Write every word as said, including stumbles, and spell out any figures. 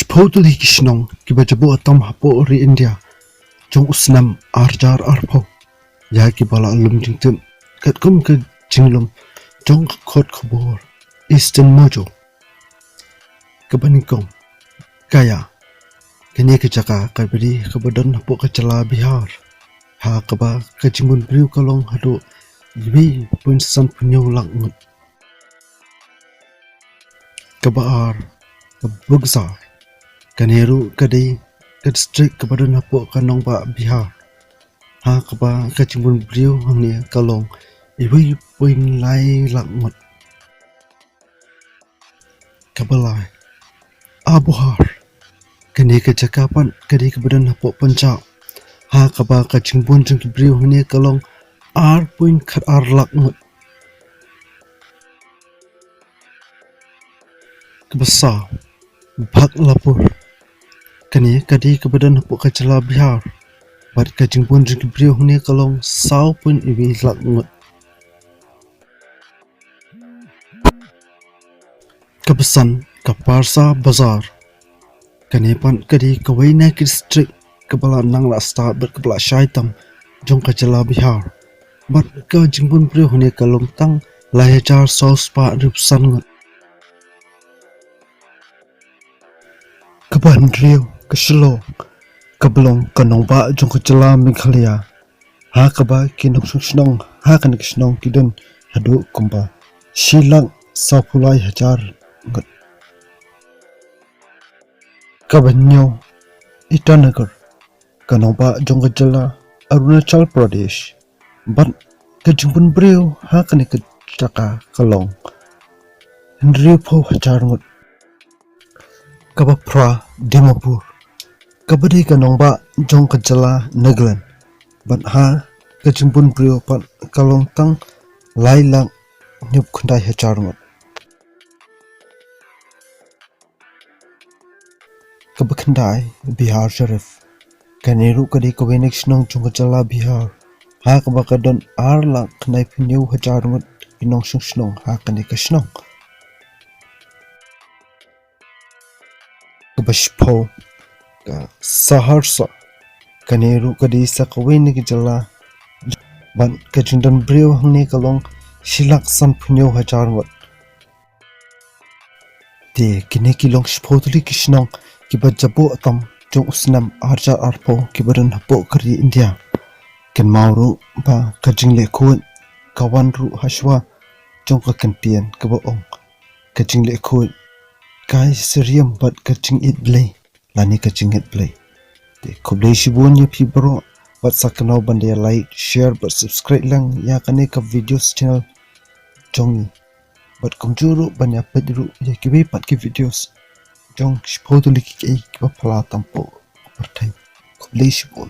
Shiphew tylli ki shnong kiba jaboh tam hapoh ri India jong u snem ar hajar arphew, ïa kiba la lum jingtip katkum ka jinglum jong ka kot khubor Eastern Mojo. Kaba nyngkong, Gaya. Kane ka jaka kaba dei kaba don hapoh ka jylla Bihar, ha kaba ka jingbun briew ka long haduh wei point san phew lak ngut. Kaba ar, ka Buxar. Kane ruh ka dei ka district kaba don hapoh ka nongbah Bihar, ha kaba ka jingbun briew hangne ka long wei point lai lak ngut. Kaba lai, Abohar. Kane ka jaka pat ka dei kaba don hapoh Punjab, ha kaba ka jingbun jong ki briew hangne ka long ar point khat ar lak ngut. Kaba saw, Bhaglapur. Kane ka dei kaba don hapoh ka jylla Bihar, bad ka jingbun jong ki briew hangne ka long saw point wei lak ngut. Kaba san, ka Parsa Bazar. Kane pat ka dei kawei na ki district kaba la nang la stad bad kaba la shai tam jong ka jylla Bihar, bad ka jingbun briew hangne ka long tang lai hajar saw spah hynriewphew san ngut. Kaba hynriew, ka Shillong, kaba long ka nongbah jong ka jylla Meghalaya, ha kaba ki nongshong shnong ha kane ka shnong ki don haduh kumba shi lak saw phew lai hajar ngut. Kaba hynñiew, Itanagar, ka nongbah jong ka jylla Arunachal Pradesh, bad ka jingbun briew ha kane ka jaka ka long hynriewphew hajar ngut. Kaba phra, Dimapur, kaba dei ka nongbah jong ka jylla Nagaland, bad ha ka jingbun briew pat ka long tang lai lak hynñiewphew khyndai hajar ngut. Kaba khyndai, Biharsharif. Kane ruh ka dei kawei na ki shnong jong ka jylla Bihar, ha kaba ka don ar lak khyndaiphew hynñiew hajar ngut ki nongshong shnong ha kane ka shnong. Kaba shiphew, ka Saharsa. Kane ruh ka dei sa kawei na ki jylla, bad ka jingdon briew hangne ka long shi lak sanphew hynñiew hajar ngut. Te kine ki long shiphew tylli ki shnong kiba jaboh tam jong u snem ar hajar arphew kiba don hapoh ka ri India. Kynmaw ruh ba ka jingleh khuid ka wan ruh hashwa jong ka kyntien kaba ong, ka jingleh khuid ka ïasyriem bad ka jingïeit Blei lane ka jingngeit Blei. Te khublei shibun ïa phi baroh, bad sa kynmaw ban da like, share bad subscribe lang ïa kane ka videos channel jong ngi. Bad kumjuh ruh ban ïa peit ruh ïa kiwei pat ki videos jong shiphew tylli kiei kiba phylla tam hapoh ka pyrthei. Khublei shibun.